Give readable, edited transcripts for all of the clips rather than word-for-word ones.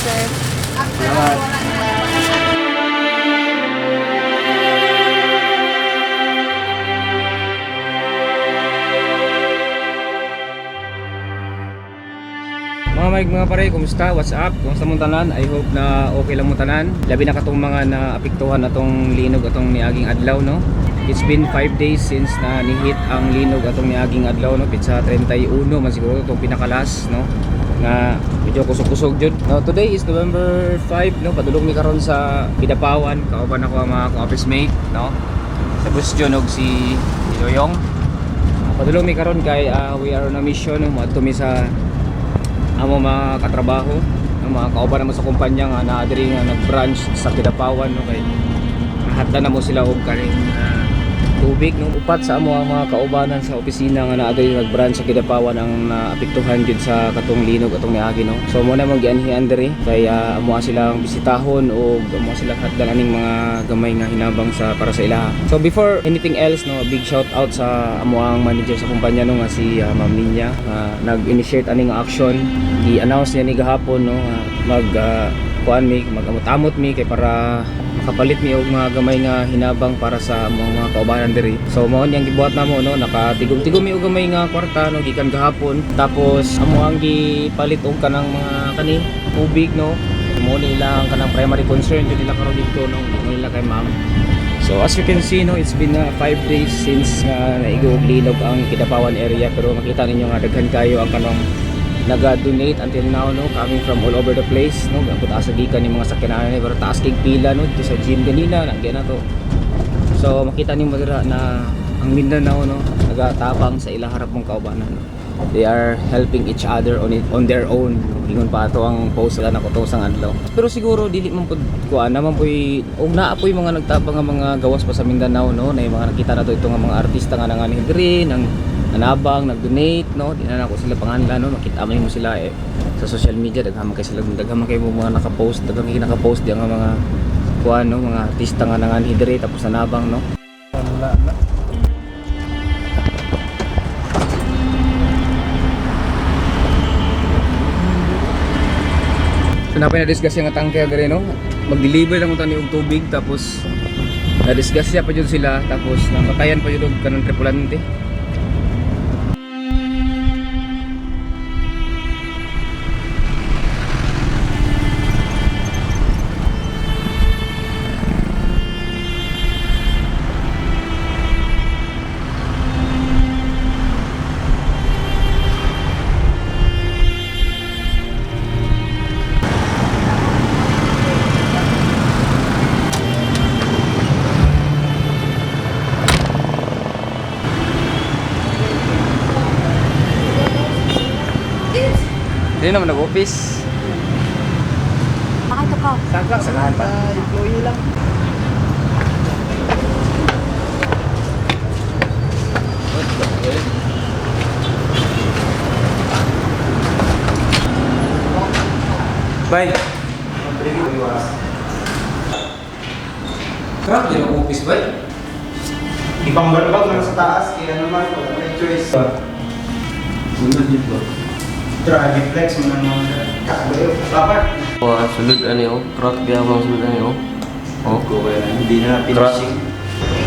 sir. Salamat. Mga Mike, mga pare, kumusta? What's up? Kumusta mong tanan? I hope na okay lang mong tanan. Labi na katong mga naapektuhan atong linog atong niaging adlaw, no? It's been 5 days since na nihit ang linog atong niaging adlaw, no? Pitsa 31 man siguro itong pinakalas, no? Nga medyo kusog-kusog jud. No, today is November 5, no? Padulong mi karon sa Kidapawan. Kauban ako ang mga akong office mate, no? Sa Busjon og si Yoyong. Padulong mi karon kay we are on a mission, no? Moadto mi sa amo mga katrabaho, ang mga kauban namo sa kumpanya nga naa diri nga nag-branch sa Kidapawan, no, kay nahatdan na mo sila og kaning tubig, no. Upat sa amo ang mga kaubanan sa opisina nga naa diri nag-branch sa Kidapawan ang naapektuhan jud sa katong linog atong niagi, no. So mo na mong gianhian diri kay amo silang bisitahon og amo silang hatdan aning mga gamay nga hinabang sa para sa ilaha. So before anything else, no, big shout out sa amo ang manager sa kumpanya, no, nga si Ma'am Ninya, nga nag-initiate aning action. Gi-announce niya ni gahapon, no, nga mag kuan mi, magamot-amot mi kay para makapalit mi og mga gamay nga hinabang para sa mga kaubanan diri. So mao ni ang gibuhat namo, no, nakatigom-tigom mi og gamay nga kwarta, no, gikan gahapon. Tapos amo ang gipalit og kanang mga kani tubig, no. Mao ni ilang kanang primary concern jud nila karon dito, no, mo nila kay ma'am. So as you can see, no, it's been 5 days since nga naigo og linog ang Kidapawan area, pero makita ninyo nga daghan kayo ang kanang naga-donate until now, no, coming from all over the place, no. Ang taas sa gikan ni mga sakyanan ni, pero taas kay pila, no, dito sa gym ganina nagyan na to. So makita nimo dira na ang Mindanao, no, nagatabang sa ilang harap mong kaubanan, no. They are helping each other on it, on their own, no. Ingon pa ato ang post na ko sang adlaw. Pero siguro dili man pud kuan naman puy og naa puy mga nagtabang nga mga gawas pa sa Mindanao, no, na yung mga nakita na to ito nga mga artista nga nanganhi diri nang nanabang, nag-donate, no. Di na nako sila panganlan, no. Makita man mo sila eh, sa social media, daghan man kay sila, daghan man kay mo mga naka-post, daghan kay naka-post di nga mga kuan, no, mga artista nga nanganhi diri tapos nanabang, no. Wala na. So napay na-discuss yung tanker diri, no. Mag-deliver lang unta ni og tubig, tapos na-discuss siya pa jud sila, tapos napatayan pa jud og kanang tripulante. Dili naman nag-office. Bakit ka? Saka sakahan pa. Employee lang. Bye. Crack din ang office, bay. Ibang barbag man sa taas, kaya naman wala may choice. Sunod dito. Drag flex mo na mga kakabayo. Dapat. Oh, sulod ani oh. Truck di ako sulod ani oh. Oh, Go kaya na, hindi na finishing.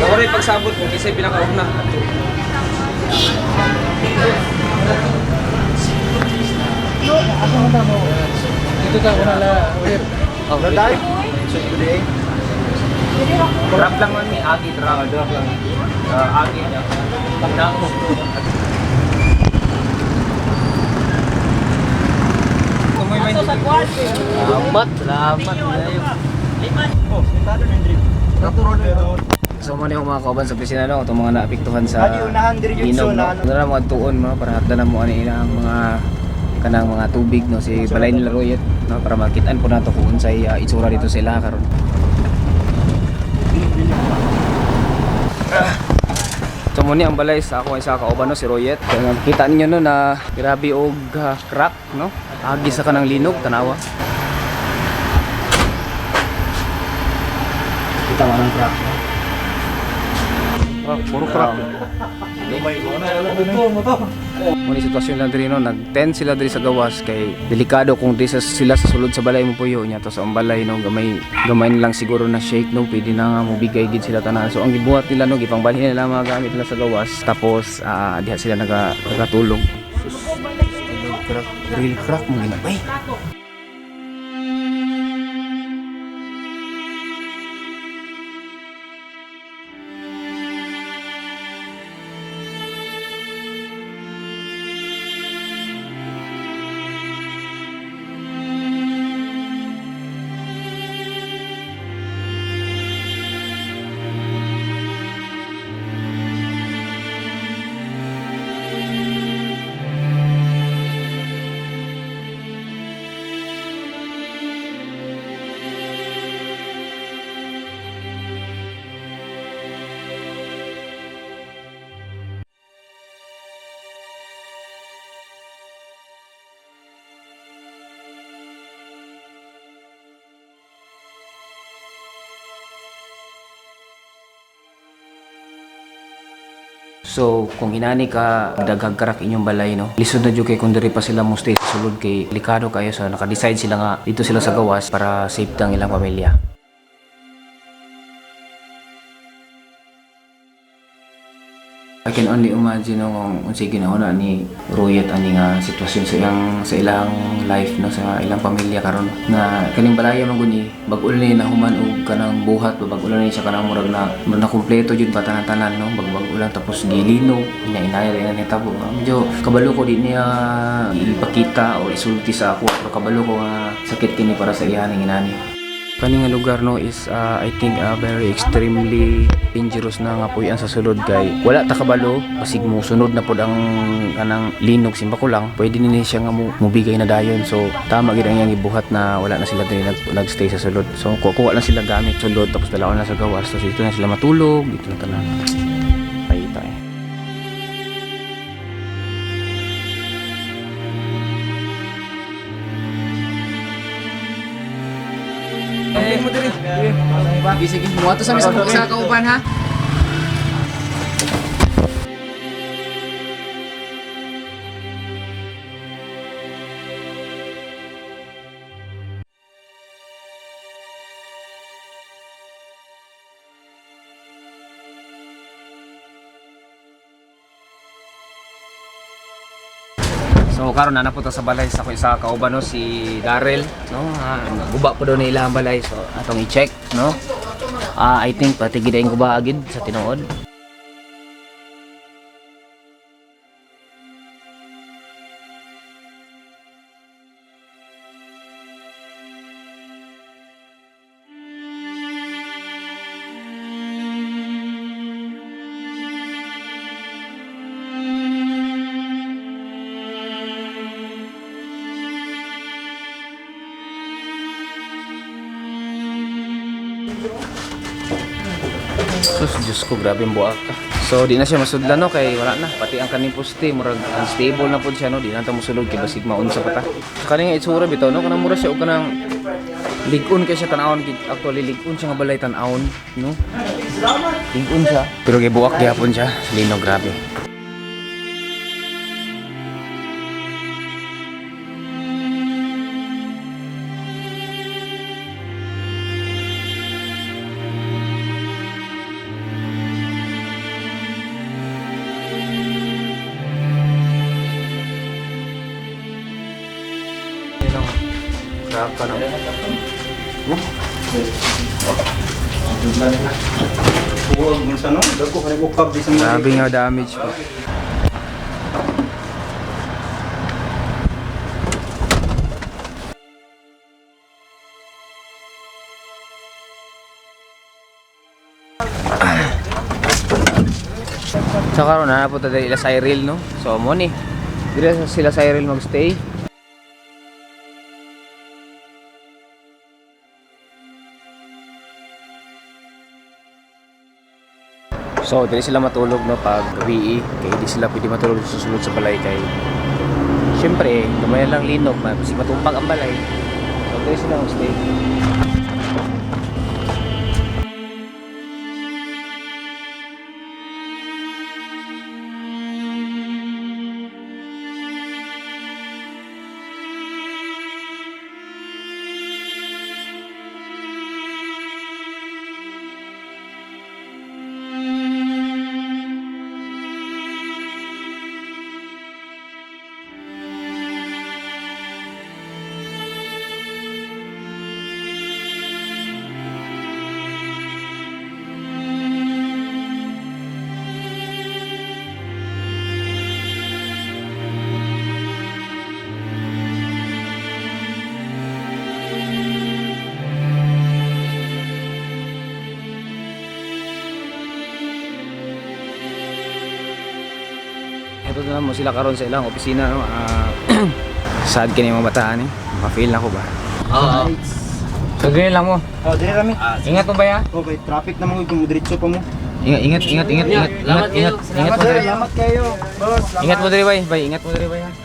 Ako rin pagsabot ko kasi pinakauna. Dito ka, wala na. Oh, Wala tayo. So today, Drop lang man may agi drop. Drop lang. Agi niya. Pag naos. Salamat, salamat. oh, sentado na yung drip. Pero, So mo ni mga kauban sa opisina, no, itong mga naapektuhan sa Adi, unahan diri jud, linog, so, no. na ano. Ano na mga tuon mo para hatdan na mo ani ilang mga kanang mga tubig, no, si balay nila Royet, no, para makitaan po nato kung unsay itsura dito sila karon. So mo ni ang balay sa ako sa kauban, no, si Royet. Kaya makita ninyo, no, na grabe og crack, no. Agi sa kanang linog, tanawa. Kita mo ang crack, no? Crack, puro crack. Muna sitwasyon lang diri, no, nag-tent sila diri sa gawas kay delikado kung di sa, sila sa sulod sa balay mo puyo niya to sa ang balay, no, gamay gamay na lang siguro na shake, no, pwede na nga mobigay gid sila tanan. So ang gibuhat nila, no, gipangbalhin nila ang mga gamit nila sa gawas, tapos diha sila nagatulog. Sus, crack, real crack mo ginabay. So, kung inani ka daghang karak inyong balay, no? Lisod na jud kay kung diri pa sila mo stay sa sulod kay delikado kayo, so naka-decide sila nga dito sila sa gawas para safe ang ilang pamilya. I can only imagine, no, kung unsay ginawa ni Royet ani nga sitwasyon sa ilang life, no, sa ilang pamilya karon na kaning balaya man gud ni bag-o ni nahuman og kanang buhat ba, bag-o ni siya kanang murag na murag na kumpleto jud ba tanan-tanan, no, bag-o lang tapos gilinog ina-inaya rin na nitabo. Medyo kabalo ko di niya ipakita o isulti sa ako, pero kabalo ko nga sakit kini para sa iya ning inani. Kani nga lugar, no, is I think very extremely dangerous na nga puy-an sa sulod kay wala ta kabalo basig mo sunod na pod ang kanang linog, simba ko lang pwede ni siya nga mubigay na dayon. So tama gid ang iyang gibuhat na wala na sila diri nagstay sa sulod. So kuha lang sila gamit sulod tapos dalaon na sa gawas, tapos dito na sila matulog dito na tanan paita eh. Sige, sige. Muwato sa mismo sa kauban, ha? So karon na napunta sa balay sa sa kauban, no, si Darrell, no, guba po daw nila ang balay, so atong i-check, no. I think pati gid ang guba agid sa tinuod. Sus, Diyos ko, grabe ang buak ka. So, di na siya masudlan, no, kay wala na. Pati ang kaning poste, murag unstable na pod siya, no. Di na ta mosulod kay basig maunsa pa ta. Sa kaning nga itsura bitaw, no, kanang mura siya og kanang lig-on kay siya tan-awon gid. Actually lig-on siya nga balay tan-awon, no. Lig-on siya. Pero gibuak gihapon siya. Lino, grabe. Yun ang crack ka na. Huwag mo sa no, dagko kay bukab di sa mga. Grabe nga damage po. So karon na napunta diri ila Cyril, no. So mo ni. Diri sila Cyril magstay. So, dili sila matulog, no, pag gabi kay di sila pwede matulog sa sulod sa balay kay syempre gamay lang linog, kasi matumpag ang balay. So, dili sila magstay. na mo sila karon sa ilang opisina, no. Ah, sad kini mga bataan eh. Ma-feel na ko ba. Oo. So ganyan lang mo. Oh, dire kami. Ingat mo ba ya? Okay, traffic na mga kung diretso pa mo. Ingat, ingat, ingat, ingat, ingat, ingat, Salamat ingat, kayo. ingat mo diri. Salamat kayo. Boss, salamat. Ingat mo diri bay, bay, ingat mo diri bay ha.